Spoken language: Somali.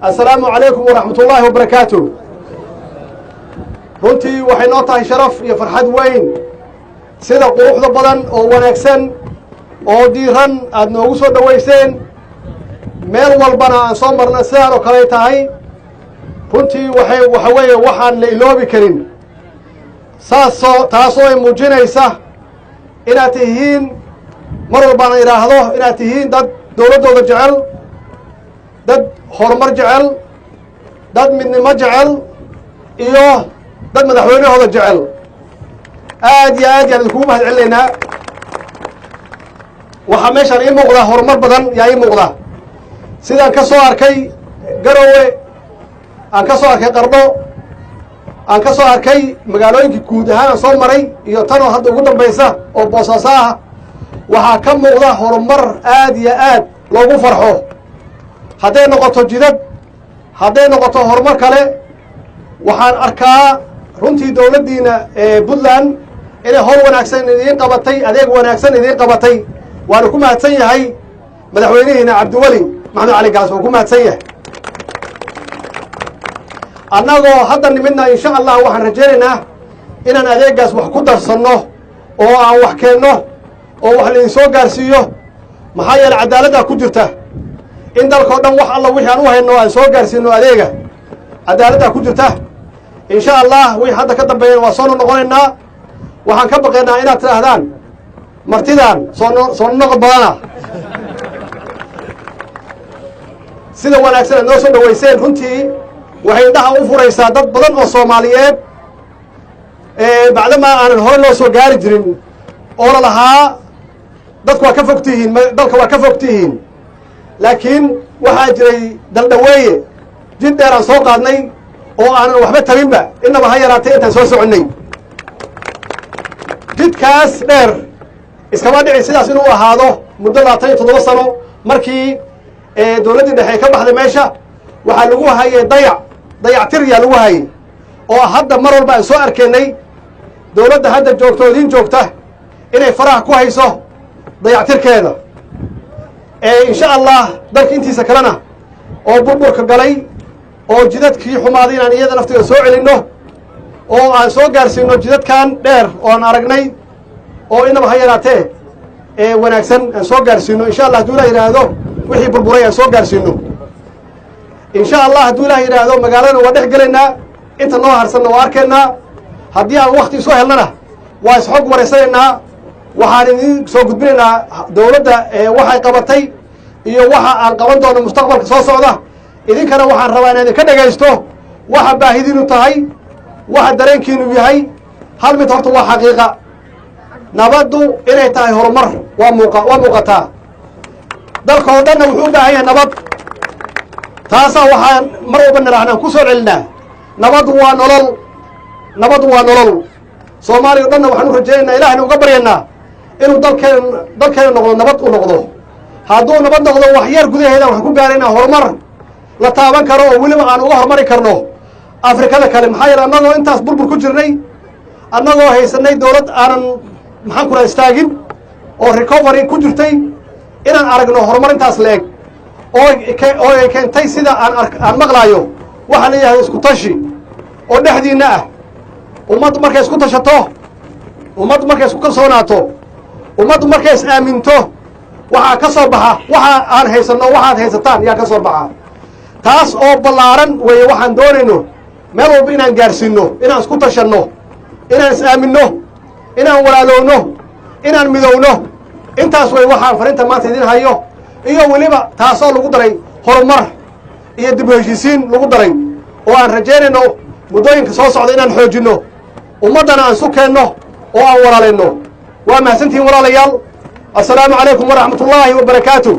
Asalaamu calaykum waraxmatullaahi wabarakaatu. Runtii waxay noo tahay sharaf iyo farxad weyn sida quruxda badan oo wanaagsan oo diiran aada noogu soo dhowayseen. Meel walbana aan soo marna sidaan oo kaley tahay. Runtii waxay waxa weeye waxaan la iloobi karin, saasoo taasoo ay muujinaysa inaad tihiin, mar walbaana idhaahdo, inaad tihiin dad dowladdooda jecel, dad horumar jecel, dad midnimo jecel iyo dad madaxweynahooda jecel. Aad iyo aad yaan idinkugu mahad celinaynaa. Waxaa meeshaan ii muuqda horumar badan yaa ii muuqda, sidaan ka soo arkay Garowe, aan ka soo arkay Qardho, aan ka soo arkay magaalooyinkii guud ahaan aan soo maray, iyo tanoo hadda ugu dambaysa oo Boosaaso ah. Waxaa ka muuqda horumar aad iyo aad loogu farxo, hadday noqoto jidad, hadday noqoto horumar kale. Waxaan arkaa runtii dowladdiina Puntland inay howl wanaagsan idiin qabatay, adeeg wanaagsan idiin qabatay. Waana ku mahadsan yahay madaxweynihiina Cabdiweli Maxamed Cali Gaas, waa ku mahadsan yahay. Annagoo hadda nimidna, insha Allah waxaan rajaynaynaa inaan adeeggaas wax ku darsanno oo aan wax keenno oo wax laidin soo gaarsiiyo. Maxaa yeele, cadaaladdaa ku jirta in dalkao dhan wax alla wixii aan u hayno aan soo gaarsiino adeega. Cadaaladdaa ku jirta. Insha Allah wixii hadda ka dambeeyana waa soo noqonaynaa. Waxaan ka baqaynaa inaad tidhaahdaan martidaan soo soo noqod badana. Sida wanaagsan aad noo soo dhoweyseen runtii waxay indhaha u furaysaa dad badan oo Soomaaliyeed, bacdamaa aanan hore loo soo gaari jirin oo la lahaa dadku waa ka fog tihiin, dalka waa ka fog tihiin. Laakiin waxaa jiray daldhaweeye jid dheer aan soo qaadnay oo aanan waxba tabinba inaba ha yaraatay intaan soo soconnay. Jidkaas dheer iskama dhicin sidaas inuu ahaado muddo 27 sano. Markii dowladdii dhexe ka baxday meesha, waxaa lagu hayay dayac, dayactir yaa lagu hayay, oo hadda mar walba aan soo arkaynay dowladda hadda joogta oo idiin joogta inay faraha ku hayso dayactirkeeda. Insha Allah dalka intiisa kalena oo burburka galay oo jidadkii xumaaday inaan iyada naftiga soo celinno oo aan soo gaarsiino jidadkan dheer oo aan aragnay oo inaba ha yaraatee ee wanaagsan aan soo gaarsiino, insha Allah hadduu Ilah yidhaahdo, wixii burburay aan soo gaarsiino, insha Allah hadduu Ilah yidhaahdo. Magaaladana waa dhex gelaynaa, inta noo harsanna waa arkaynaa. Haddii aan wakti isu helnana waa isxog wareysanaynaa. Waxaan idin soo gudbinaynaa dowladda waxay qabatay iyo waxa aan qaban doono mustaqbalka soo socda. Idinkana waxaan rabaa inaan idinka dhegaysto waxa baahidiinu tahay, waxa dareenkiinu yahay. Hal mid horta waa xaqiiqa: nabaddu inay tahay horumar waa muuqa, waa muuqataa. Dalka oo dhanna wuxuu u baahan yahay nabad. Taasaa waxaan mar walba nidhaahnaan ku soo celinaa: nabaddu waa nolol, nabaddu waa nolol. Soomaaliya o dhanna waxaan u rajaynaynaa, Ilahayna uga baryaynaa inuu dalkeena noqdo, nabad u noqdo. Hadduu nabad noqdo, waxyar gudaheeda waxaan ku gaaraynaa horumar la taaban karo oo weliba aan uga horumari karno Afrikada kale. Maxaa yeele, annagoo intaas burbur ku jirnay, annagoo haysanay dowlad aanan, maxaan ku raha, istaagin oo recovery ku jirtay, inaan aragno horumar intaas la eg oo ay keentay, sida aan aan maqlaayo, waxaa la yidhahda isku tashi oo dhexdiinna ah. Ummaddu markay isku tashato, ummaddu markay isku kalsoonaato, ummaddu markay is aaminto, waxaa ka soo baxa waxa aan haysanno, waxaad haysataan yaa ka soo baxa. Taas oo ballaaran weeye waxaan doonayno meel walba inaan gaarsiinno: inaan isku tashanno, inaan is aaminno, inaan walaalowno, inaan midowno. Intaas way waxaan farinta maanta idin hayo, iyo weliba taasoo lagu daray horumar iyo dib u heshiisiin lagu daray, oo aan rajaynayno muddooyinka soo socda inaan xoojinno, ummaddana aan isu keenno oo aan walaalayno. Waa mahadsantihiin, walaalayaal. Assalaamu calaykum waraxmat ullaahi wabarakaatu.